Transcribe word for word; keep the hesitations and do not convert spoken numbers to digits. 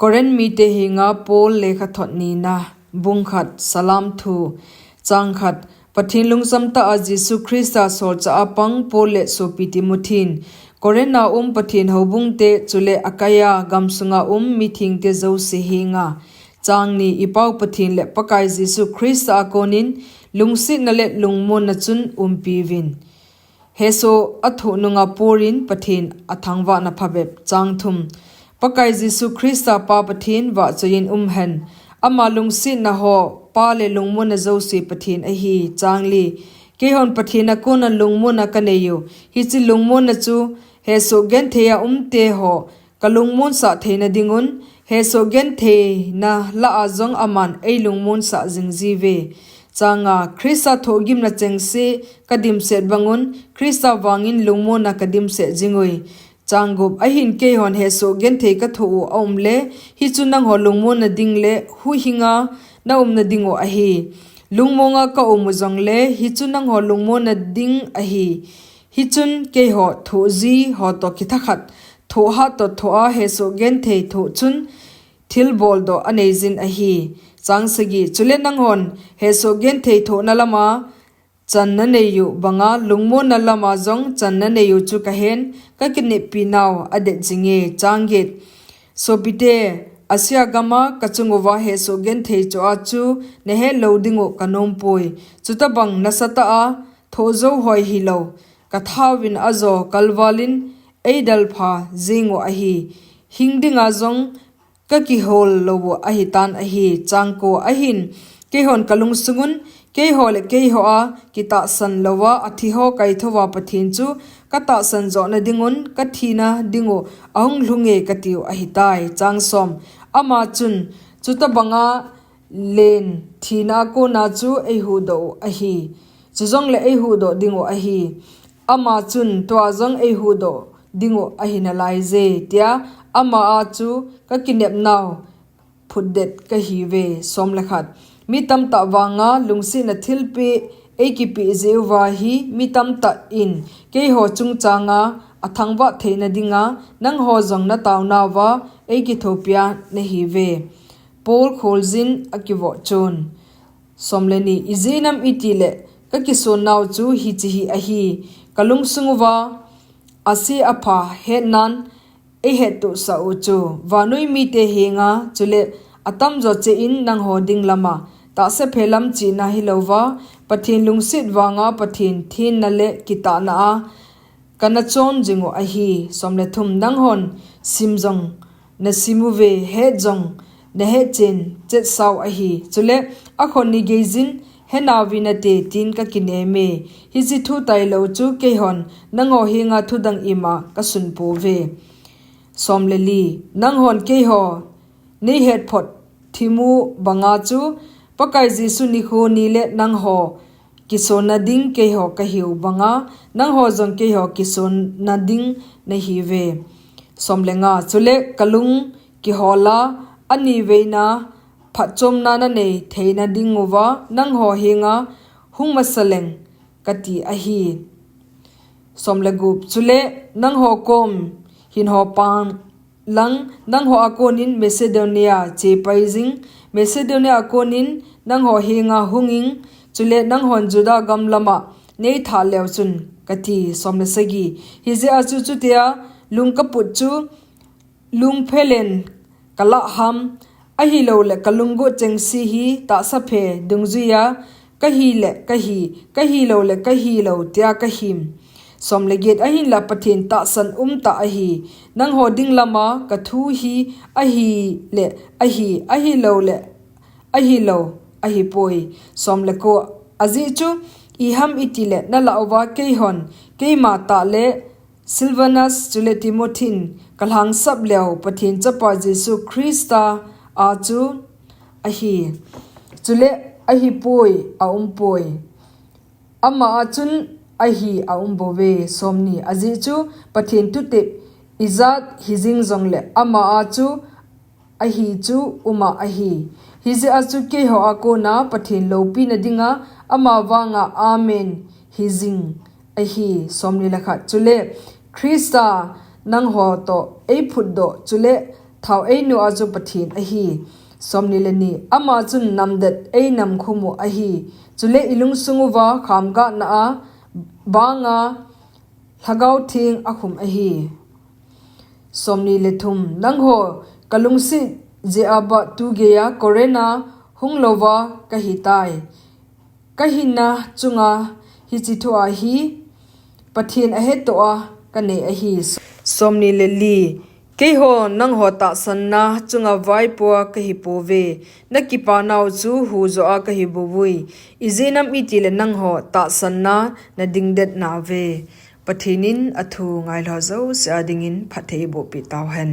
Korin mite henga Paul lekhathot nina, bung khat, salam thu, chang khat. Pathen lungcham tah a Jesu Christa solchah a pang Paul le sopi Timothy in, Korin a um Pathen houbungte chule Achaia gamsunga um mithengte jouse henga, chang ni, i Pau Pathen le Pakai Jesu Christa a konin lungsetna le lungmonna chun umpiuvin. Hesoh a thoh nunga Paul in Pathen a thangvahna phabep. Chang thum. Pakai Jesu Christa Pa Pathen vahchoiyin umhen. Ama lungsetna ho Pa le lungmonna jouse Pathen ahi. Chang li. Keihon Pathen a kona lungmonna kaneiyu. Hiche lungmonna chu hesoh genthei a umte ho kalungmonsah theina dingun, hesoh gentheina lah a jong aman eilungmonsah jingjiuve. Chang nga, Christa thohgimna chengse kadimset bangun, Christa vangin lungmonna kadimset jingui. Chang gup, ahin keihon hesoh genthei kathoh u aum le, hichu nangho lungmonna ding le huhhinga naumna dingu ahi. Lungmonga kaum u jongle, hichu nangho lungmonna ding ahi. Hichun keiho thohji ho toh kithakhat, thohhat toh thoh a hesoh genthei thoh chun thilboldoh aneijin ahi. Chang sagi, chule nanghon hesoh genthei thohna lama chan naneiyu banga lungmonna lama jong chan naneiyu chu kahen, kakineppi nau adet jinge. Chang get. Sopite, Asia gama kachunguva hesoh genthei choh a chu nahet lou dingu kanompoi. Chutabang nasatah a thohjou hoi hilou, kathauvin ajo kalvalin eidalpha jingu ahi. Hing dinga jong kakihol lou u ahitan ahi. Chang ko, ahin keihon kalungsungun, keiho le keiho a kitahsan louva athiho kaithouva Pathen chu katahsan johna dingun kathina dingu ahung lhunge katiu ahitai. Chang som, ama chun, chutabanga len thina a kona chu eihuhdoh u ahi. Chujongle eihuhdoh dingu ahi. Ama chun tua jong eihuhdoh dingu ahi nalaije, tia ama a chu kakinepnau phutdet kahiuve. Som le khat. Mi tamtah vanga lungsetna thilpeh eikipeh jeh uva hi mi tamtah in keiho chungchanga athangvah theina dinga nangho jong nataonauva eikithoupia nahiuve. Paul kholjin akivoh chun. Som le ni. Ijeh inem itile kakisonnau chu hiche hi ahi. Kalungsung uva ase apha hetnan eihettohsah u chu vannoi mite henga, chule atamjo cheh in nangho ding lama tahsaphe lam chihna hilouva, Pathen lungset vanga Pathen thenna le kitahna a kana chon jingu ahi. Som le thum. Nanghon sim jong nasim uve, het jong nahetchen chetsau ahi. Chule akhon ni geijin henauvin nate tin kakineme. Hiche thu tailou chu keihon nangho henga thudang ima kasun pouve. Som le li. Nanghon keiho neihetphot thimu banga chu Pakai Jesu nikho nile nangho kisonna ding keiho kahiu banga, nangho jong keiho kisonna ding nahiuve. Som le nga. Chule kalung kihola aniveina phatchomna nanei theina dinguva nangho henga hung masa leng kati ahi. Som le gup. Chule nangho kom hinho pang lang, nangho a konin Macedonia chepai jing, Macedonia a konin nangho henga hunging, chule nanghon Juda gam lama neithah leu chun kati. Som le sagi. Hijeh a chu chutia lung kaput chu lungphelen kalah ham, ahiloule kalunggot chengse hi tahsaphe dungjuia kahi le kahi, kahi loule kahi lou tia kahim. Som le get. Ahinla Pathen tahsan umtah ahi. Nangho ding lama kathu hi ahi le ahi, ahi loule ahi lou ahipoi. Som le ko. Ajeh chu iham itile nalah uva keihon keima tah le Silvanus chule Timothy in kalhangsap leu Pathen Chapa Jesu Christa a chu ahi. Chule ahipoi, aumpoi. Ama a chun ahi aumbouve. Som ni. Ajeh chu Pathen thutep ijat hijing jongle ama a chu ahi chu uma ahi. Hijeh a chu keiho a kona Pathen loupina dinga ama vanga Amen hijing ahi. Som ni le khat. Chule Christa nangho toh eiphutdoh, chule thao einu a chu Pathen ahi. Somni le ni, ama chun namdet einam khum u ahi. Chule ilungsung uva khamgahna a banga Lhagao Theng akhum ahi. Somni le thum, nangho kalungset jeh a ba tugeiya Corinth a hung louva kahitai. Kahinna chunga hiche thu ahi, Pathen ahettoh a kanei ahi. Somni le li, keiho nangho tahsanna chunga vaipoa kahipouve, nakipanau chu hujoh a kahibouvui, ijeh inem itile nangho tahsanna nadingdet nauve. Pathen in athu ngailhah jouse a dingin phatthei eiboh peh tauhen.